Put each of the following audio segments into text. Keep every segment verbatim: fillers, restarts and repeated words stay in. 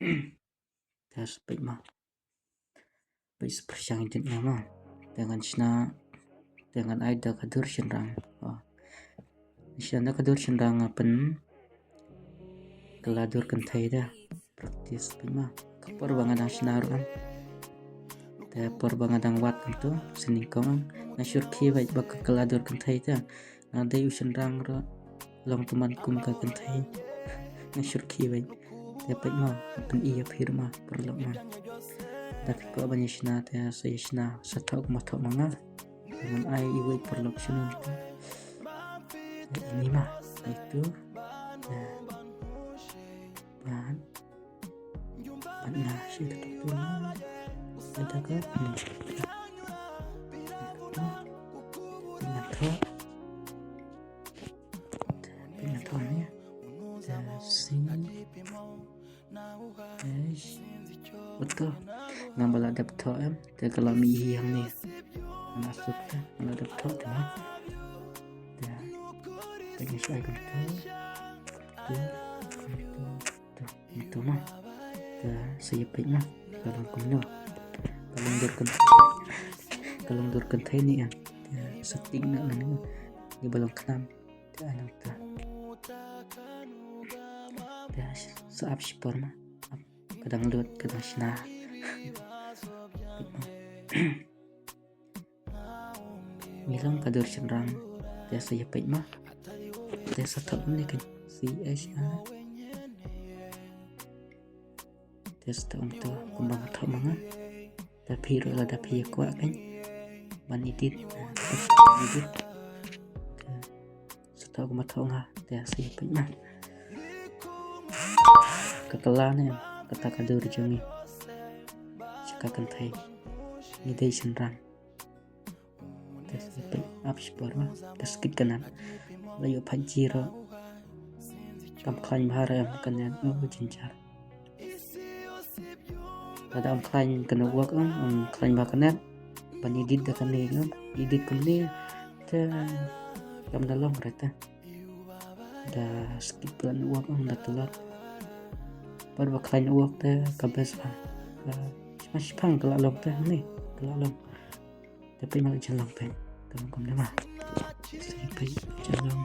Te sa peit ma. Peit sa pyrshang jin nga ma. Te ngan shna, te ngan ai da ka dur shynrang. Oh. Shna da ka dur shynrang nga pyn kylla dur kynthei da. Practice peit ma. Ka por ba nga dang shna ruh em. Te por ba nga dang wad kumto, sa nyngkong em, nga shu rkhie beit ba ka kylla dur kynthei te. Nga dei u shynrang ruh, long tymmen kum ka kynthei. Nga shu rkhie beit. Te peit ma, pyn-i ïa phi ruh ma, paralok ma. Da phi kwah ban ïa shna te sa ïa shna, sa thoh kumba thoh ma nga. Ngan ai iwei paralok shynrang te. Ini ma, itu. Te. Ban. Ban nga shi ka tu. Ada ka ni. Pynthor. Pynthor ni. Te sing. Eish. Betul. Ngam ba la dep thoh em. Te ka la mih hi hangne. Nga suk te. Nga la dep thoh te. Te. Te ngi shu ai kumtu. Te. Kumtu. Te. Kumtu ma. Te. Sa ïa peit ma. Ka long kumno. Ka long dur kynthei. Ka long dur kynthei ni em. Te. Sa tik na nang ni. Ni ba long khnam. Te ai nangta. Te sa ap shipor ma. Ap, ka dang lut, ka dang shna. Ngi long ka dur shynrang. Te sa ïa peit ma. Te sa thoh kumne kan. C H A. Te sa thoh kumto kumba nga thoh ma nga. Da phi ruh lada phi ïa kwah kan ban edit, ah, edit. Te sa thoh kumba thoh nga, te sa ïa peit ma. Ka kylla ne, kata ka dur jong ngi. Sha ka kynthei. Ngi dei shynrang. Te sa peit ap shipor ma. Te skit ka nat. La ïoh phaid jiro. Kam khlaiñ bha re em ka nat. Oh, jynjar. Lada ym khlaiñ ka network, ym khlaiñ bha ka net. Ban edit da kane, edit kumne. Te kam da long re te. Da skit ka network, da tlot. Bad ba khlaiñ network te ka best bha. Ka shipang shipang ka la long te ne. Ka la long. Te peit ma la jan long peit. Ka long kumne ma. Te peit jan long.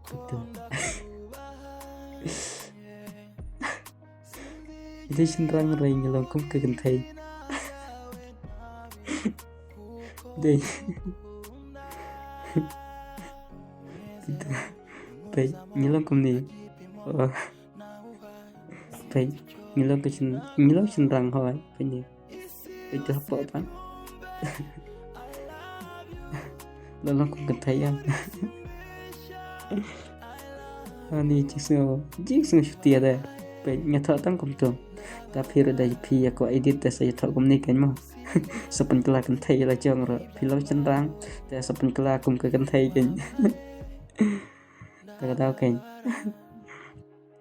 Kumto. Ïa dei shynrang re ngi long kum ka kynthei. Dei. Kumto. Peit ngi long kumne. Oh. Peit, ngi long ka shyn-, ngi long shynrang hoi, peit ni. Peit tu hapoh pat. La long kum kynthei ïa. Ani jingsngew, jingsngew shuti ïa de. Peit nga thoh tang kumto. Da phi ruh da phi ïa kwah edit te sa ïa thoh kumne kan mo. Sa pynkylla kynthei ïa la jong ruh. Phi long shynrang, te sa pynkylla kum ka kynthei kan. Te ka daw kan.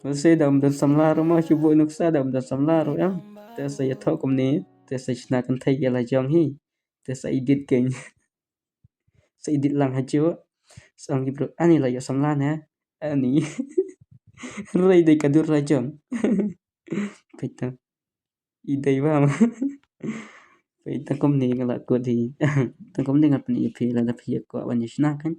Lehse da ym don samla ruh mo, shu buh nuksa da ym don samla ruh em. Te sa ïathoh kumne, te sa shna kynthei ïa la jong hi. Te sa edit kein. Sa edit lang hajuh. Sa ong ki briew, ani la ïoh samla ne. Ani. Hynrei dei ka dur la jong. Peit to. I dei bha ma. Peit tang kumne nga la kut hi. Tang kumne ngan pyni ïa phi lada phi ïa kwah ban ïa shna kan.